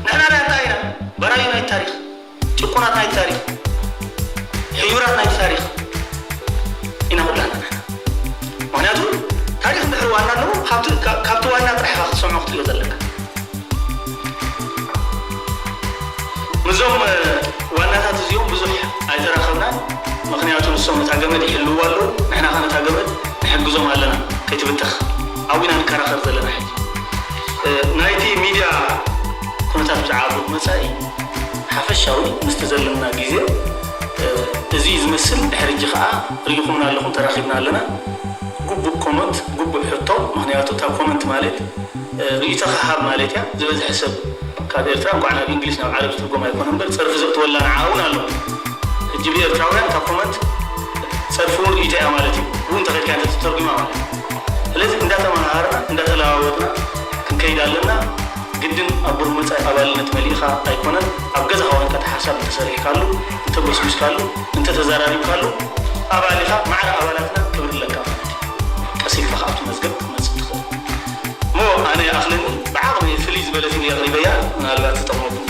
ንሕና ዳ እንታይ ኢና? በራዩ ናይ ታሪኽ፣ ጭቁናት ናይ ታሪኽ፣ ሕዩራት ናይ ታሪኽ ኢና ኩላና ንሕና። ምኽንያቱ ታሪኽ እንድሕር ዋና ኣለዎ፣ ካብቲ፣ ካብ-፣ ካብቲ ዋና ጥራሕ ኢኻ ክትሰምዖ ክትሪኦ ዘለካ። ምስዞም፣ እ፣ ዋናታት እዚኦም ብዙሕ ኣይተራኸብናን። ምኽንያቱ ንሶም ነታ ገመድ ይሕልውዋ ኣለዉ፣ ንሕና ኸ ነታ ገመድ ንሕግዞም ኣለና ከይትብተኽ። ኣብኡ ኢና ንከራኸር ዘለና ሕጂ። እ፣ ናይቲ ሚድያ ኩነታት ብዛዕባ ብሩህ መጻኢ ሓፈሻዊ ምስቲ ዘለና ግዜ፣ እ፣ እዚ እዩ ዝመስል። ድሕሪ ሕጂ ኸኣ ርኢኹምና ኣለኹም፣ ተራኺብና ኣለና። ግቡእ ኮመንት፣ ግቡእ ሕቶ፣ ምኽንያቱ እታ ኮመንት ማለት፣ እ፣ ርእይቶኻ ሃብ ማለት እያ። ዝበዝሐ ሰብ ካብ ኤርትራ እንኳዕ ናብ እንግሊዝ ናብ ዓረብ ዝትርጎም ኣይኮነ እምበር ጸርፊ ዘእትወላ ንዓ እውን ኣሎ። ሕጂ ብኤርትራውያን እታ ኮመንት ጸርፊ እውን ርእይቶ እያ ማለት እዩ። እውን ተኸድካ እንተ ትተርጉማ ማለት እዩ። ስለዚ እንዳተመሃሃርና እንዳተለዋወጥና ክንከይድ ኣለና። ግድን ኣብ ብሩህ መጻኢ ኣባልነት መሊእኻ ኣይኮነን፣ ኣብ ገዛኻ ዋንካ እቲ ሓሳብ እንተሰሪሕካሉ፣ እንተጎስጒስካሉ፣ እንተተዘራሪብካሉ ኣባል ኢኻ፣ ማዕረ ኣባላትና ክብሪ ኣለካ ማለት እዩ። ቀስ ኢልካ ካብቲ መዝገብ ክትመጽእ ትኽእል። እሞ ኣነ ይኣኽለኒ፣ ብዓቕመይ ፍልይ ዝበለት ኢለ ኣቕሪበያ፣ ምናልባት ትጠቕመኩም